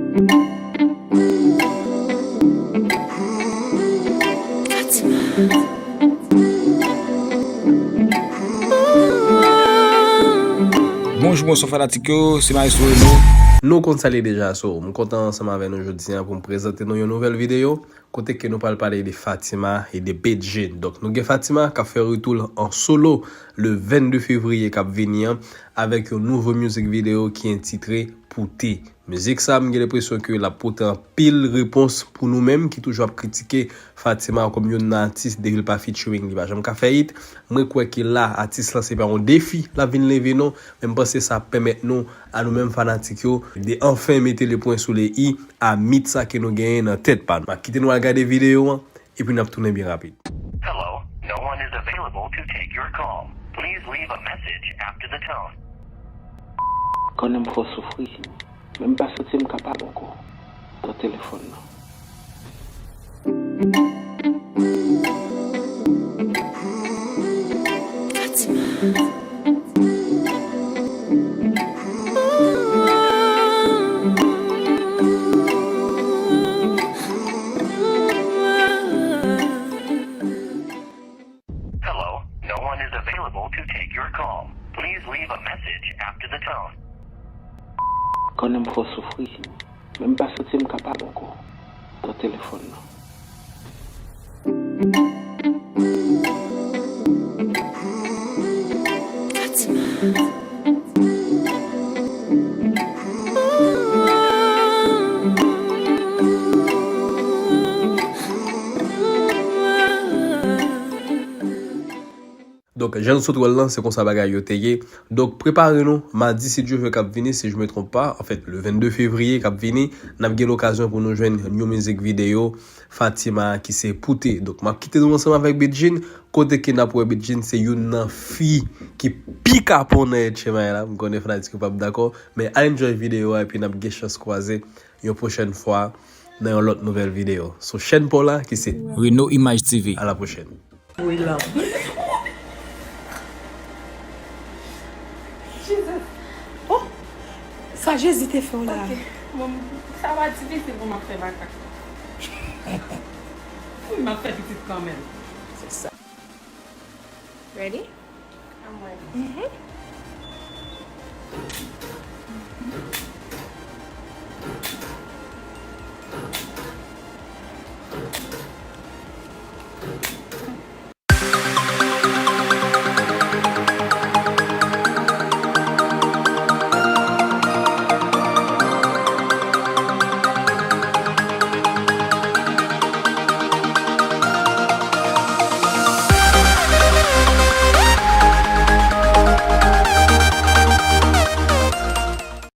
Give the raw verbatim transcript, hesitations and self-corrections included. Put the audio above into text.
Bonjou, bonswa fanatik yo, se Maestro Reno. Nou konn sa l ye deja, so, m kontan ansanm avè nou jodi a pou m prezante nou yon nouvèl videyo, kote ke nou pral pale de Fatima e de Bedjine. Donk, nou gen Fatima k ap fè retou l an solo le vennde fevriye k ap vini an, avèk yon nouvo mizik videyo ki entitre Poute. Mizik sa, m gen lenpresyon ke l ap pote anpil repons pou nou menm ki toujou ap kritike Fatima kòm youn nan atis depi l pa featuring, li pa janm ka fè hit. Mwen kwè ke la, atis lan se pa yon defi l ap vin leve non, men m panse sa ap pèmèt nou, a nou menm fanatik yo, de anfen mete le pwen sou le i a mit sa ke nou genyen nan tèt pa nou. M ap kite nou al gade videyo an, epi n ap tounen byen rapid. Hello, no one is available to take your call. Please leave a message after the tone. Konnen m fò soufri, men m pa santi m kapab ankò. Nan telefòn nan. Hello, no one is available to take your call. Please leave a message after the tone. Konnen m fò soufri, men m pa santi m kapab ankò. Nan telefòn nan. Donk, jan n sot wè l lan, se konsa bagay yo te ye. Donk, prepare nou, madi, si Dye vle, k ap vini, si je me trompe pas, anfèt, le vennde fevriye k ap vini, n ap gen lokazyon pou nou jwenn yon mizik videyo, Fatima, ki se Poute. Donk, m ap kite nou ansanm avèk Bedjine, kote ke n ap wè Bedjine se youn nan fi ki pi kapon nan Etchemay la. M konnen fanatik yo p ap dakò, men al enjoy videyo a, epi n ap gen chans kwaze yon pwochèn fwa nan yon lòt nouvèl videyo sou chèn pa w la, ki se Reno Image T V. A la pwochèn. Wi, la. Jesus. Oh! Sa Jezi te fè w la. Ok. Bon, sa pa difisil pou m ap fè makak. Wi, m ap fè pitit kanmenm. Se sa. Ready? I'm ready. Mhm.